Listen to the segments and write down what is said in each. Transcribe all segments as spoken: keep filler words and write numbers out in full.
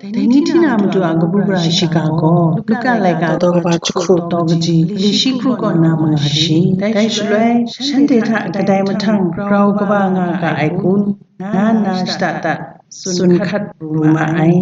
Dai ni hti na matu a kabu gara shiga gaw, Luka laika daw kaba jahku daw kaji, lit shi hkru kaw na manga shi. Dai shaloi, shanhte hta kadai mahtang grau kaba nga ga ai kun, nga nna shada dat tsun hkat pru ma ai.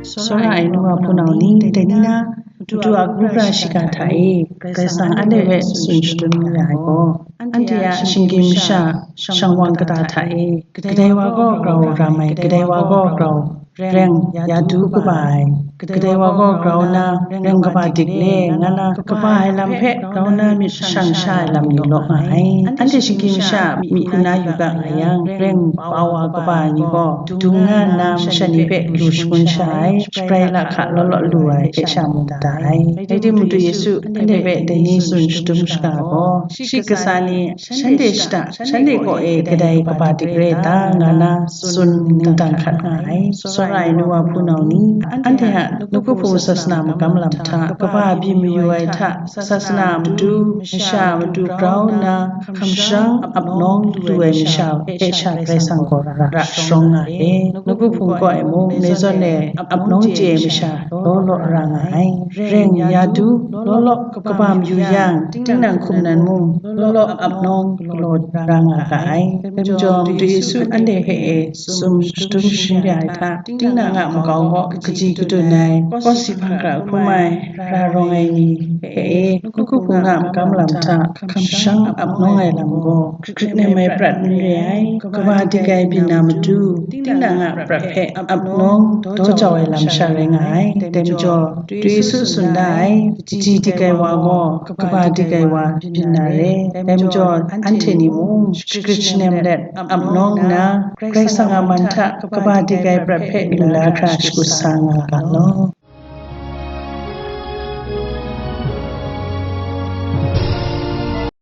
Tsawra ai nu wa hpunau ni, dai ni na, Madu a kabu gara shiga hta e, Karai Kasang anhte hpe tsun shadum ya ai gaw, anhte a shinggyim masha shang wang kata hta e, kadai wa gaw grau ram ai, kadai wa gaw grau reng ya du kaba ai, kadai wa gaw grau na reng kaba dik le, nga na kaba ai lam hpe grau na myit shang sha ai lam ni law nga ai. Anhte shinggyim masha myi hku na yu ga nga yang, reng pa wa kaba ai ni gaw, dung nga nna masha ni hpe lu shangun sha ai, shabrai lahka law law lu ai hpe sha mu da ai. Rai timung, Madu Yesu anhte hpe dai ni tsun shadum shaga gaw, shi kasa ni shanhte shada, shanhte kaw e kadai kaba dik re ta, nga na tsun ningdang hkat nga ai. Tsawra ai nu wa hpunau ni, anhte a nawku hpung sasana magam lam hta, kaba byin mayu ai hta, sasana a matu, masha a matu grau nna, hkamshang ap nawng lu ai masha hpe sha Karai Kasang gaw ra sharawng nga ai. Nawku hpung kaw e mung, male zawn e ap nawng chye ai masha law law ra nga ai. Reng ya du, law law kaba mayu yang, tinang hkum nan mung, law law ap nawng galaw ra nga ga ai. Dai majaw, Madu Yesu anhte hpe e tsun shadum shim ya ai hta, tinang a makau gaw kaji kadun ai, kawsi hpang hkra hkrum ai, ra rawng ai ni hpe e, nawku hpung a magam lam hta hkamshang ap nawng ai lam gaw, hkrit nem ai prat n re ai. Kaba dik ai byin na matu, tinang a prat hpe ap nawng daw jau ai lam sha rai nga ai. Dai majaw, Madu Yesu tsun da ai, kaji dik ai wa gaw, kaba dik ai wa byin na re. Dai majaw, anhte ni mung, shagrit shanem let ap nawng nna, Karai Kasang a man hta kaba dik ai prat hpe lu la hkra shagu sa nga ga law.